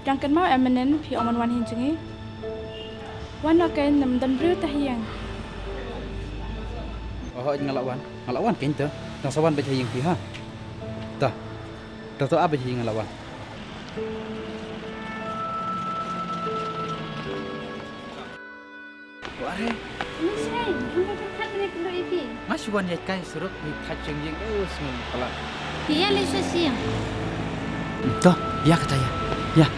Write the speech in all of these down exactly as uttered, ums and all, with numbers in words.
Dang kynmaw em mynnin phi ong ban wan ha ïing jong ngi. Wan noh kein, ym don briew ha ïing. Oh, nga la wan. Nga la wan kein te. Dang sa wan beit ha ïing phi ha. Ta. Ta to ap beit ha ïing, nga la wan. Ware. Ni sai, hynda ka khat ne kynduh ïa phi. Nga shu wan ïaid kai surok, ni thait jingïing, eh, u sngew palat. Ïa leit sha shnong. To, ïa kata ïa. Ïa.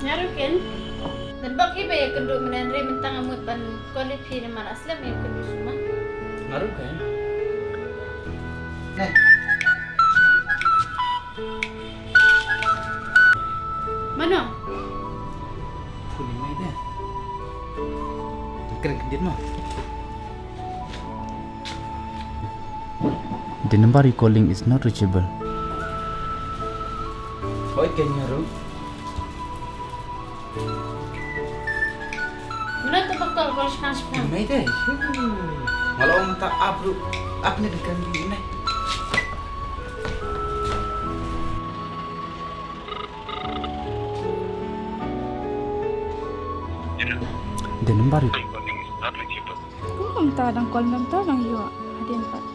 Nga ruh ken. Ngan bok hi ba ïakynduh mynne, hynrei mynta nga mut ban call ïa phi namar la slem ïakynduh shuh ma. Nga ruh ken. Mano? Phone i mei de. Kren khyndiat mo. The number you calling is not reachable. Hoi, ken nga ruh. Mano to ba call, call shipang shipang. Mei de. Nga la ong mynta ap ruh. Ap ne da kren beit ne. The number you Kumno mynta dang call mynta dang ïoh hadien pat.